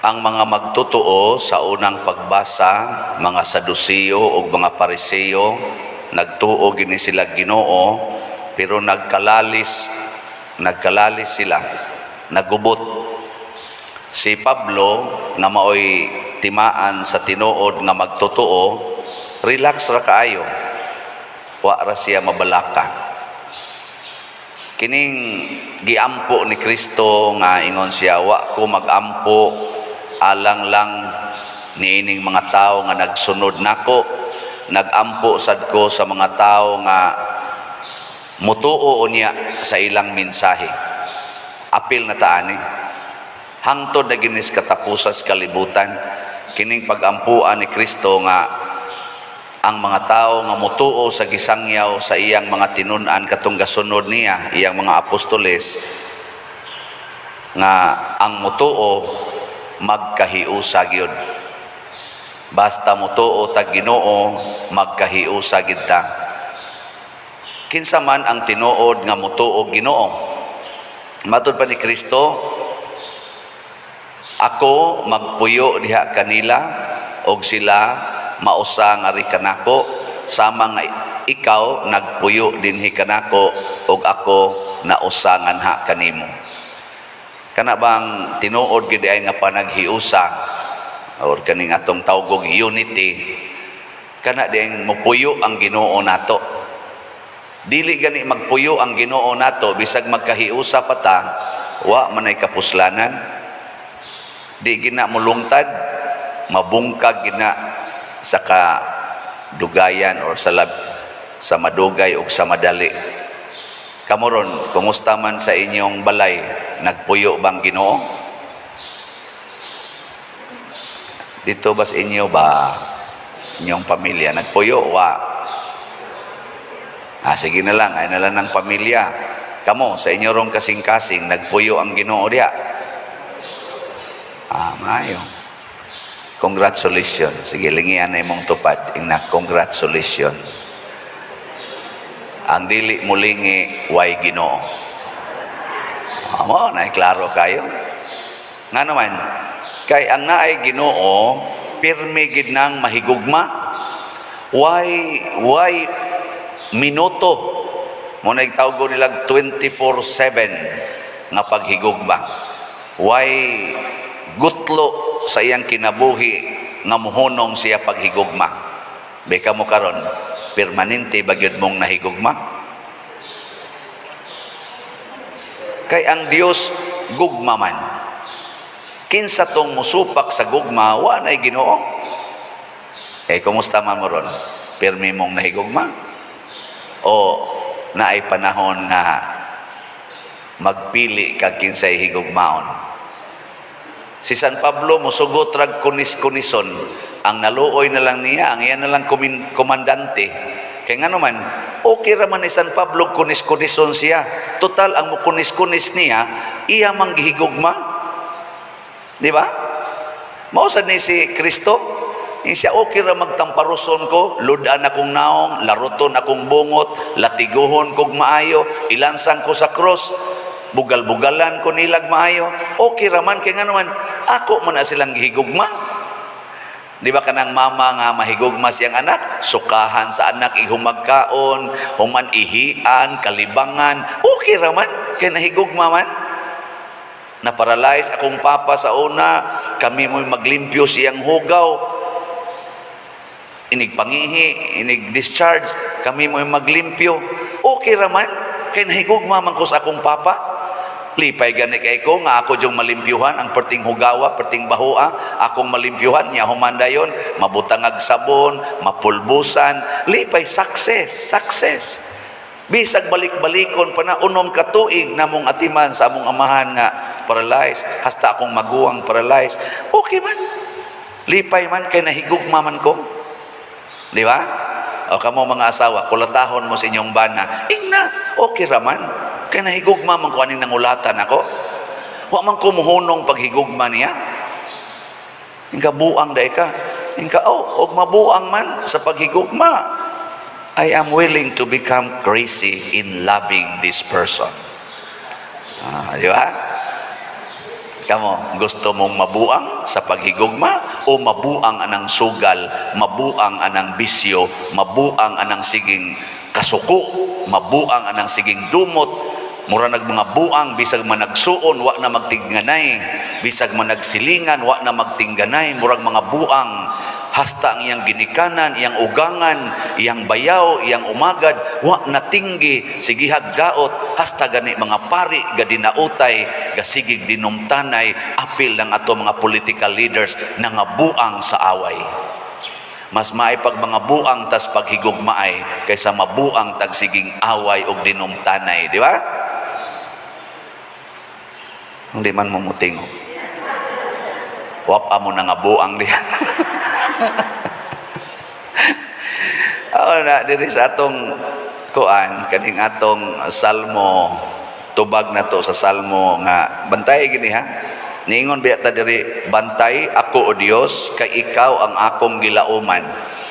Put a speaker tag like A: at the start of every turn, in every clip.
A: Ang mga magtotoo sa unang pagbasa, mga Saduceo o mga Pariseo, nagtuo gini sila Ginoo, pero nagkalalis, nagkalalis sila, nagubot. Si Pablo nga maoy timaan sa tinuod nga magtotoo, relax ra kaayo. Wa ra siya mabalaka. Kining giampo ni Kristo nga ingon siya, "Wa ko magampo alang lang niining mga tao nga nagsunod nako, nagampo sad ko sa mga tao nga mutuo unya sa ilang mensahe." Apil na ta ani. Hangtod na ginis katapusas kalibutan kining pagampuan ni Kristo nga ang mga tao nga mutuo sa gisangyaw sa iyang mga tinun-an katong gasunod niya, iyang mga apostoles, nga ang mutuo magkahiusa gyud. Basta mutuo tag Ginoo, magkahiusa gid ta. Kinsa man ang tinuod nga mutuo Ginoo? Matud pa ni Kristo, "Ako magpuyo diha kanila og sila mausa nga ri kanako, sama nga ikaw nagpuyo dinhi kanako ug ako nausa nganha kanimo." Kana bang tinuod gid ay nga panaghiusa or kaning atong tawgog unity, kana din mupuyo ang Ginoo nato. Dili gani magpuyo ang Ginoo nato, bisag magkahiusa pa ta, wa manay kapuslanan. Di gina mulungtad, mabungkag gina sa kadugayan or sa madugay o sa madali. Kamo ron, kumusta man sa inyong balay? Nagpuyo bang Ginoo? Dito ba sa inyo ba, inyong pamilya, nagpuyo? Wa. Ah, sige na lang, ay na lang ng pamilya. Kamo, sa inyo rong kasing-kasing, nagpuyo ang Ginoo diya? Ah, maayo. Congratulations. Sige, lingian na imong tupad. Ingna, "Congratulations." Ang dili mulingi, way Ginoo. Ah, mo, na klaro kayo. Nga naman, kay ang naay Ginoo, pirmi gid nang mahigugma. Why minuto mo na tawag nila 24/7 nga paghigugma. Why gutlo sa iyang kinabuhi nga muhunong siya paghigugma. Beka mo karon, permanente ba gyud mong nahigugma? Kay ang Dios gugma man. Kinsa tong musupak sa gugma, wa nay Ginoo. Eh, kumusta man mo ron? Pirmi mong nahigugma? O naay panahon nga magpili kag kinsay higugmaon? Si San Pablo musugot rag kunis-kunison. Ang naluoy na lang niya, ang iya na lang komandante. Kay nga naman, okay ra man ni San Pablo kunis-kunison siya. Total, ang mukunis-kunis niya, iya mang gihigugma. Di ba? Mao sad ni si Kristo. Siya okay ra magtamparuson ko, ludan akong naong, laruton akong bungot, latiguhon kog maayo, ilansang ko sa cross, bugal-bugalan ko nilag maayo. Okay ra man kay nga naman, ako man na silang gihigugma. Di ba kanang mama nga mahigugma siyang anak, sukahan sa anak ihumagkaon, human ihian, kalibangan, okay ra man kay nahigugma man. Na-paralyze akong papa sa una, kami mo'y maglimpyo siyang hugaw. Inig pangihi, inig discharge, kami mo'y maglimpyo. Okay ra man, kay nahigugma man ko sa akong papa. Lipay gani kay ko nga ako yung malimpyuhan ang perting hugawa, perting bahua, akong malimpyuhan niya human dayon, mabutangag sabon, mapulbusan, lipay, success, success. Bisag balik-balikon pa na 6 ka tuig namong atiman sa among amahan nga paralyzed, hasta akong maguwang paralyzed. Okay man. Lipay man kay nahigugma man ko. Di ba? O kamo mga asawa, kulatahon mo sa inyong bana. Ingna, okay ra man. Kay nahigugma man ko aning nangulatan ako. Wa man ko muhunong paghigugma niya. Ingka buang day ka. Ingka, oh, og mabuang man sa paghigugma. I am willing to become crazy in loving this person. Ah, di ba? Kamo, gusto mong mabuang sa paghigugma o mabuang anang sugal, mabuang anang bisyo, mabuang anang siging kasuko, mabuang anang siging dumot, mura nag mga buang, bisag managsuon wa na magtinganay, bisag managsilingan wa na magtingganay, murag mga buang hasta ang iyang ginikanan, iyang ugangan, iyang bayaw, iyang umagad, wa na tinggi, sigihag daot, hasta gani mga pari, gadinautay, gasigig dinumtanay, apil ng ato mga political leaders na nga buang sa away. Mas maay pag mga buang tas paghigugmaay kaysa mabuang tagsiging away og dinumtanay, di ba? Hindi man mo mutingog. Wap amo na nga buang diha. Oo na, diri sa atong kuan, kaning atong salmo, tubag na to sa salmo nga bantay gini ha. Niingon biya ta diri, "Bantay ako, o Dios, kay ikaw ang akong gilauman."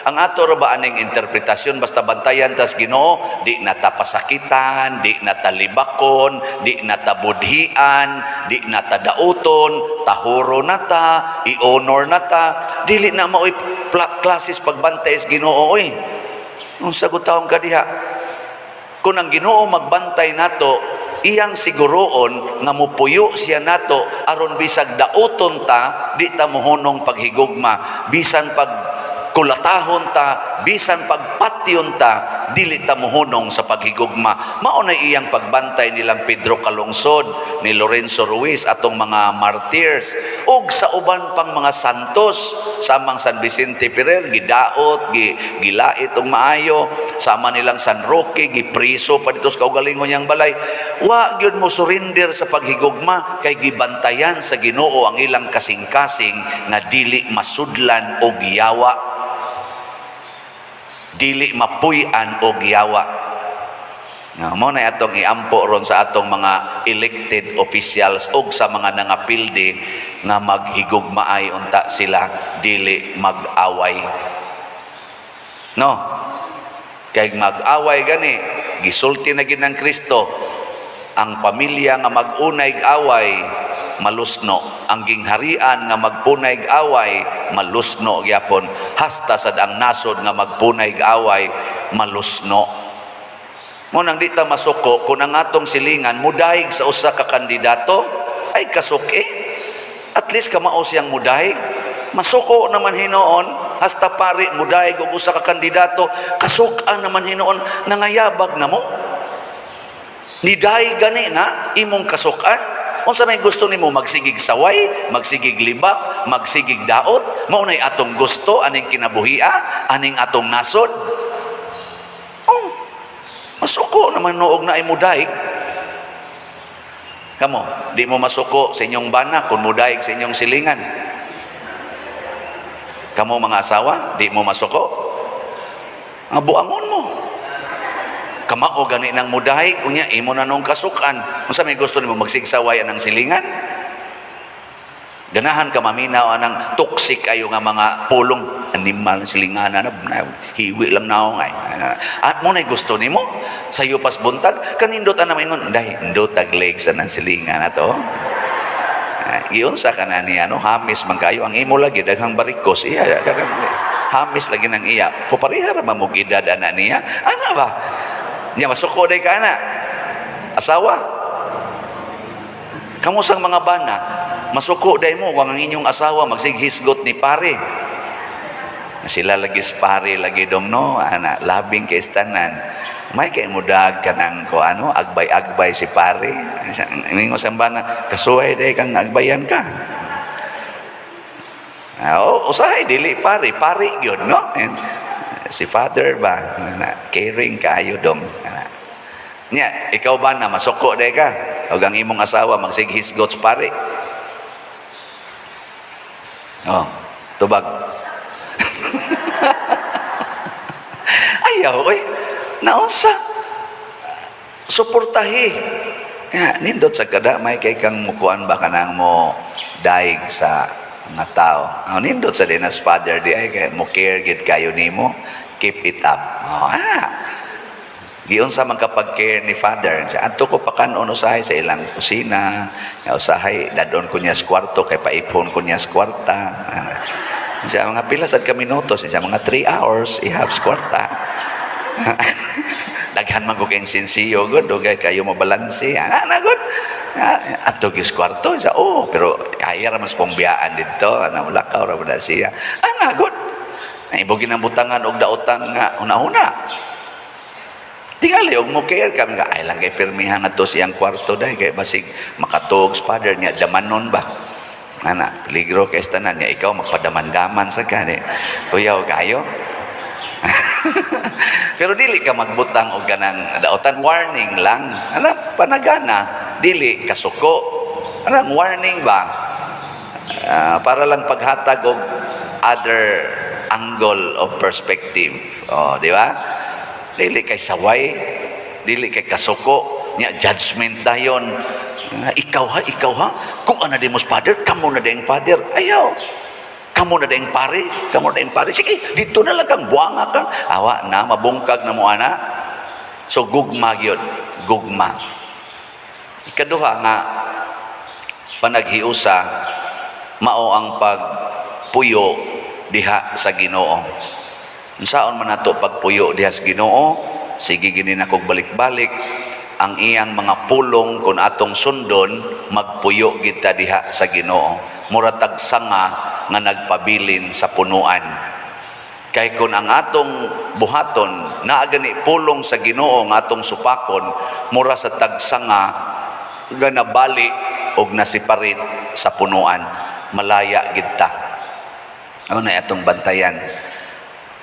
A: Ang ato ra ba aning interpretasyon, basta bantayan tas Ginoo, di na ta pasakitan, di na ta libakon, di na ta budhian, di na ta dauton, tahuro na ta, i-honor na ta. Dili na maoy klases pagbantay sa Ginoo oy. Unsa gutawong ka diha? Kung ang Ginoo magbantay nato, iyang siguroon nga mupuyo siya nato aron bisag dauton ta, di ta mohunong paghigugma, bisan pag kulatahon ta, bisan pagpatyon ta, dili ta mohunong sa paghigugma. Mao na iyang pagbantay nilang Pedro Calungsod, ni Lorenzo Ruiz, atong mga martyrs, ug sa uban pang mga santos, samang San Vicente Ferrer, gidaot, gilait og maayo, sama nilang San Roque, gipriso pa dito sa kaugalingon niyang balay. Wa gyud mo surrender sa paghigugma kay gibantayan sa Ginoo ang ilang kasing-kasing nga dili masudlan og yawa, dili mapuy-an og yawa. Nga mo na atong iampo ron sa atong mga elected officials og sa mga nangapildi nga maghigugmaay unta sila, dili mag-away. No? Kay mag-away gani, gisulti na gid ng Kristo, ang pamilya nga mag-unay away malusno, ang gingharian nga magpunay away malusno gyapon, hasta sad ang nasod nga magpunay away malusno. Mo nang di ta masuko kung ang atong silingan mudayeg sa usa ka kandidato ay kasuki. At least kamao siyang mudayeg. Masuko naman hinuon, hasta pari mudayeg og usa ka kandidato, kasukan naman hinuon, nangayabag na mo. Niday gani na imong kasukan. Unsa may gusto nimo, magsigig saway, magsigig libak, magsigig daot, mao nay atong gusto aning kinabuhia, aning atong nasod? Oh, masuko naman noog na ay mudayeg. Kamo, di mo masuko sa inyong bana kung mudayeg sa inyong silingan. Kamo mga asawa, di mo masuko. Nga buangon mo. Kamao gani nang mudayeg, unya imo na nung kasukan. Unsa may gusto nimo, magsigsaway anang silingan? Ganahan ka maminaw anang toxic ayo nga mga pulong, animal silingan na, hiwi lang naong ay. At mo na gusto nimo sayo pas buntag kanindot ana maingon, "Day, indot tag legs anang silingan na to." Giunsa ka na niya, no? Hamis man kayo ang imo, lagi daghang barikos iya, hamis lagi nang iya, papareha ra man mo edad ana niya, ana ba niya? Masuko day ka ana asawa. Kamo sang mga bana, masuko day mo kung ang inyong asawa magsighisgot ni pare? Sila lagi pare lagi dong, no? Ana labing kay tanan may kay mudag ka ng ko ano, agbay-agbay si pare. Ningo sa bana, "Kasuhay day kang agbayan ka." Ah, oh, usahay dili pare, pare gyud, no? And si father ba na caring kaayo dong. Ana. Nya, ikaw ba na masuko day ka? Og ang imong asawa magsighisgot sa pare? Oh, tubag. Ayaw, oy. Naunsa? Suportahi. Ya, nindot sa kada may kay kang mukuan ba kanang mo daig sa mga tao. Oh, nindot sa dinas father di ay kay mo care gid kayo nimo. Keep it up. Oh, ah. Giunsa man kapag care ni Father. Siya, adto ko pakan-on usahay sa ilang kusina. Nga usahay, dad-on ko niya sa kwarto, kay paipon ko niya sa kwarta. Siya, mga pila sad ka minuto, siya, mga 3 hours, ihap sa kwarta. Daghan man ko kayong sinsiyo, gud, dugay kayo mabalanse. Ah, na, gud. Ah, adto gyud sa kwarto. Siya, oh, pero kaya ra mas kong biyaan dito. Ana, mulakaw ra ba na siya. Ah, na, gud. Naibogin ang butangan og daotan nga una-una. Tingali og mo care kami nga ay lang kay pirmihan ngadto sa iyang kwarto dai kay basig makatuog sa father niya, damanon ba. Ana, peligro kay tanan niya, ikaw magpadaman-daman sa kani. Kuyaw kayo. Pero dili ka magbutang og kanang daotan, warning lang. Ana, panagana, dili kasuko. Anang warning ba? Ah, para lang paghatag og other angle of perspective. Oh, di ba? Dili kay saway, dili kay kasuko, nya judgment dayon. Nga, ikaw ha, ikaw ha, kung ana di mo father, kamo na ding father. Ayaw. Kamo na ding pare, kamo na ding pare. Sige, dito na lang kang buanga kang. Awa na, mabungkag na mo ana. So gugma gyud, gugma. Ikaduha nga panaghiusa mao ang pagpuyo diha sa Ginoo. Unsaon man nato pagpuyo diha sa Ginoo? Sige gini na kog balik-balik ang iyang mga pulong, kung atong sundon, magpuyo kita diha sa Ginoo. Mura tag sanga nga nagpabilin sa punuan. Kay kung ang atong buhaton naa gani pulong sa Ginoo nga atong supakon, mura sa tagsanga nga nabali og nasiparit sa punuan, malaya gid ta. Ano na atong bantayan?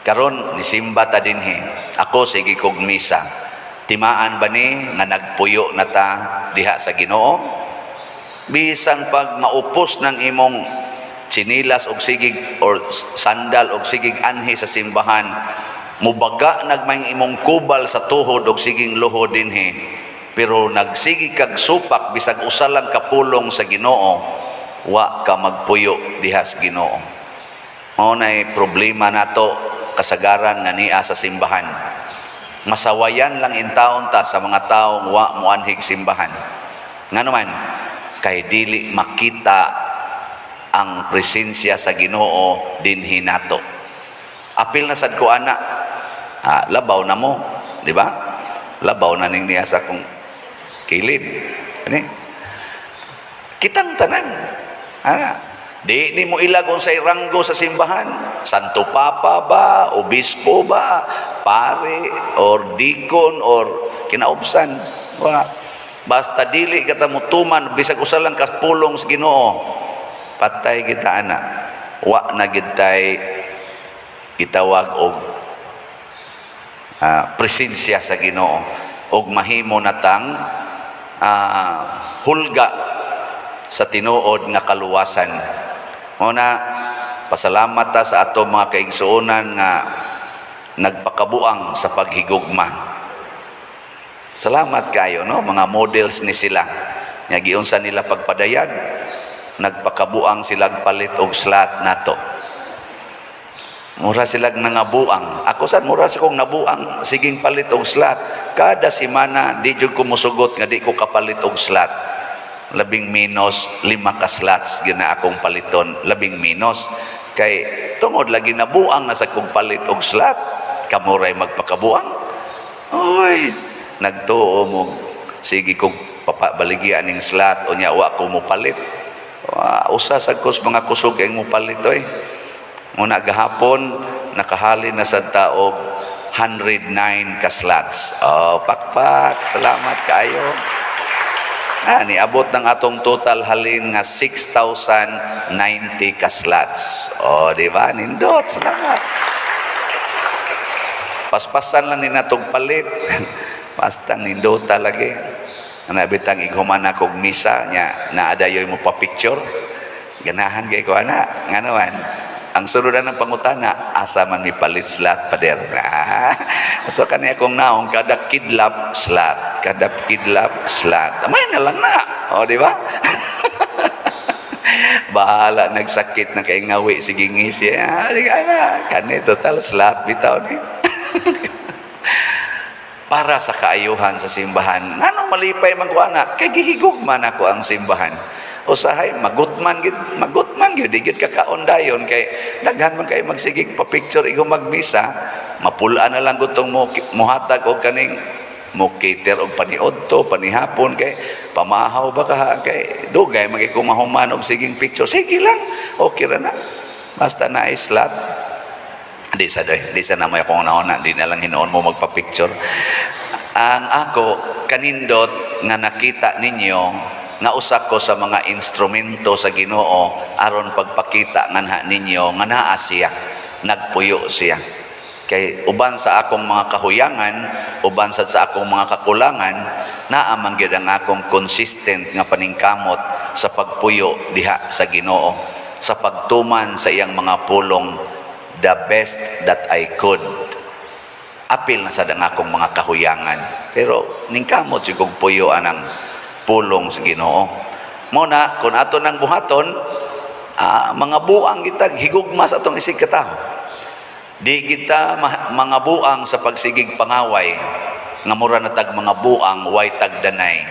A: Karon nisimba ta dinhi. Ako, sige kog misa. Timaan ba ni nga nagpuyo na ta diha sa Ginoo? Bisan pag maupos ng imong tsinilas og sigig or sandal og sigig anhi sa simbahan, mubaga nagmay imong kubal sa tuhod og siging luhod dinhi. Pero nagsigi kag supak bisag usa lang ka pulong sa Ginoo, wa ka magpuyo diha sa Ginoo. Mao nay problema nato kasagaran nga nia sa simbahan. Masawayan lang intawon ta sa mga taong wa moanhig simbahan. Ngano man? Kay dili makita ang presensya sa Ginoo dinhi nato. Apil na sad ko ana. Ah, labaw na mo, di ba? Labaw na ning niya sa akong kilid. Ani? Kitang tanan. Ana. Di ni mo ilag unsay ranggo sa simbahan. Santo Papa ba, obispo ba, pare or deacon or kinaubsan. Wa. Basta dili kita mutuman bisag usa lang ka pulong sa Ginoo. Patay kita ana. Wa na gid tay gitawag og presensya sa Ginoo og mahimo natang hulga sa tinuod nga kaluwasan. Mao na pasalamat ta sa ato mga kaigsuonan nga nagpakabuang sa paghigugma. Salamat kayo, no, mga models ni sila. Nga giunsa nila pagpadayag, nagpakabuang sila palit og slot nato. Mura silag nangabuang. Ako sad, mura sa kong nabuang siging palit og slot. Kada semana di jud ko musugot nga di ko kapalit og slot. Labing menos lima ka slots gina akong paliton, labing menos. Kay tungod lagi nabuang na sa kong palit og slot, kamo ray magpakabuang. Oy, nagtuo mo sige kong papabaligyan ning slot unya wa ko mo palit. Usa sa kos mga kusog ang mo palit oy. Muna gahapon nakahalin na sa taog 109 ka slots. Oh, pakpak. Salamat kayo. Ah, niabot ng atong total halin nga 6,090 ka slots. Oh, di ba? Nindot. Salamat. Paspasan lang ni natong palit. Basta nindota lagi. Ana bitang ighuman akong misa nya naadayoy mo pa picture. Ganahan kay ko ana. Ngano man? Ang sunod ng pangutana, asa man mi palit slot, pader? Ah, so kani akong naong kada kidlap slot, kada kidlap slot. May na lang na. O, di ba? Bahala nagsakit na kay ngawi sige ngisi. Ah, sige na. Kani total slot bitaw ni. Para sa kaayuhan sa simbahan. Nganong malipay man ko ana? Kay gihigugma nako ang simbahan. Usahay magutman gid, magutman gyud, di gid kakaon dayon kay daghan man kay magsigig pa picture igo magmisa. Mapul-an na lang gutong mo muhatag og kaning mo cater og paniudto, panihapon, kay pamahaw ba ka, kay dugay man kay kumahuman og siging picture. Sige lang, okay ra na basta na slot. Di sa doy, di sa namoy akong nauna, di na lang hinuon mo magpa-picture. Ang ako kanindot nga nakita ninyo nga usa ko sa mga instrumento sa Ginoo aron pagpakita nganha ninyo nga naa siya, nagpuyo siya. Kay uban sa akong mga kahuyangan, uban sad sa akong mga kakulangan, naa man gyud ang akong consistent nga paningkamot sa pagpuyo diha sa Ginoo, sa pagtuman sa iyang mga pulong the best that I could. Apil na sad ang akong mga kahuyangan. Pero ningkamot si kog puyo anang pulong sa Ginoo. Mo na kung ato nang buhaton, mga buang kita higugma sa atong isig katawo. Di kita mga buang sa pagsigig pangaway nga mura na tag mga buang way tagdanay.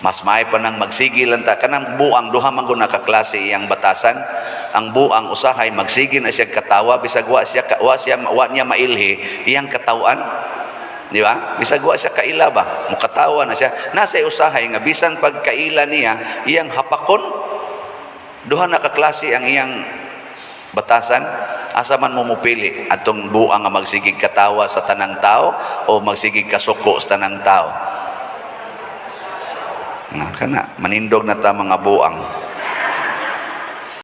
A: Mas maay pa nang magsige lang ta kanang buang. Duha man gud nakaklase iyang batasan. Ang buang usahay magsige na siya katawa bisag wa siya wa siya wa niya mailhi iyang katawan, di ba? Bisag wa siya kaila ba, mukatawa na siya. Nasa usahay nga bisan pagkaila niya iyang hapakon. Duha na kaklase ang iyang batasan. Asa man mo mupili, atong buang nga magsigig katawa sa tanang tao o magsigig kasuko sa tanang tao? Nga kana manindog na ta mga buang.